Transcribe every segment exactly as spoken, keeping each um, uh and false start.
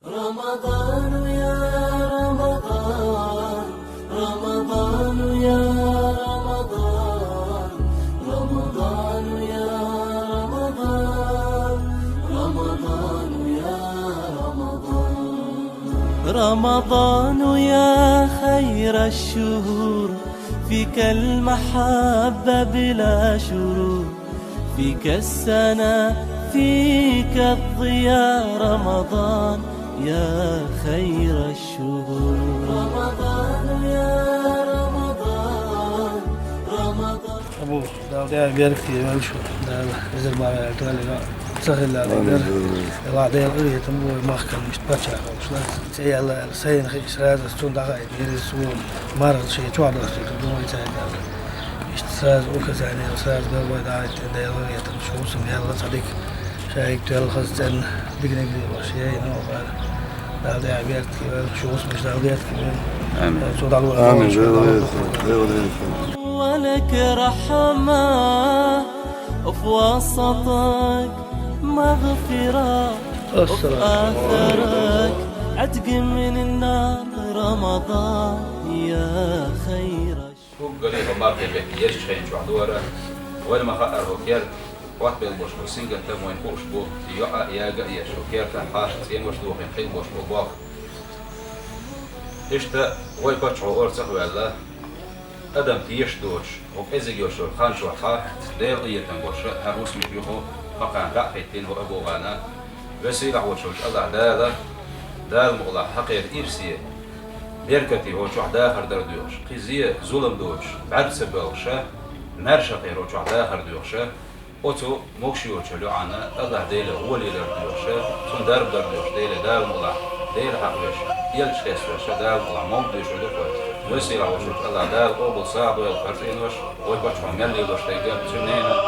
رمضان يا رمضان، رمضان يا رمضان، رمضان يا رمضان، رمضان يا رمضان. رمضان يا خير الشهور، فيك المحبة بلا شرور، فيك السنة، فيك الضياء، رمضان يا خير الشهور. رمضان يا رمضان، رمضان. Абу, Дала тӀехь беркате йойла шун, Дала эзар бахьа аьлла, Дала ца хилла Амин, дера. Дала. Дела къинхетам бу вай махкана, иштта паччахь волуш лаьцна. ЦӀе яьлла аьлла, сайна хиъча сразу цунна дӀахаийта, ерриг суна марха шен чохь достуьйтур ду вай цаьрга аьлла. Иштта сразу указание, сразу белхой дӀахӀиттина, Делан къинхетамца шу хӀусам яьлла цхьа дика. Шайга тоьлла хаза цӀена диканиг лелош, яйна вахара. Дала тӀехь беркате йойла, шу хӀусамаш Дала беркате йойла. Амин. Цо дӀалур Амин. Дела веза, Дела веза. ولك رحمة، وفي وسطك مغفرة، وفي السلام. أثرك عتق من النار، رمضان يا خير. Уггаре хӀокху мархин беттан езачу хенчохь дора, вайна ма-хаъара хӀокху керта, хӀоттабелла болуш болу сингаттам вайна хууш бу, и йоӀ а, яга а еш, хӀокху кертахь хьаша цӀенош дохийна хилла болуш болу болх. Иштта вай паччахьо орцах а ваьлла, адам тешаш доцуш, хӀокху кӀезиг йолуш йолу хан чохь хьа, Делан къинхетам болуш, хӀара хӀусамаш юха кхана дӀа а хӀиттина хӀокху Абу-гӀана, веза-сийлахь волчу Аллахь Дала, Дала мукъалахь хьакхера ирсе, беркате хӀокху чохь дахар дара доьхуш, кхин зен, зулам доцуш, бӀаьрг ца боьлхуша, маьрша кхера хӀокху чохь дахар доьхуша, оцу могуш йоцучу йоӀана Аллахь Деле гӀоле дар доьхуша, цунна дарба дар доьхуш Деле Дала мукъалахь, Дела хьакхавеш, элча хеставеш, Дала мукъалахь мовлид доьшур ду-кх вай. Веза-сийлахь волчу Аллахь Дала къобал сагӀа дойла хӀара цӀенош, вай паччахьо мел лелош дерг а, цуьнан ненан.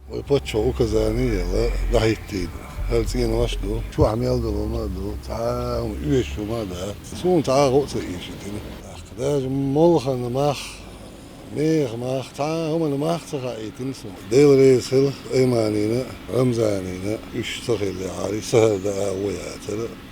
Вай паччахьо указание елла, дӀахӀиттийна. ХӀара цӀенош ду, чохь мел долу хӀума а ду, цхьа а хӀума оьшуш хӀума а дац. Суна цхьа а гӀо а ца эшийтина. ТӀаккха даже молхана мах, меха мах, цхьа а хӀуманан мах ца хаийтина суна. Дела реза хила Айманина а, Рамзанина а, уьш ца хиллехьара, сахьар даа а, вон яцара а.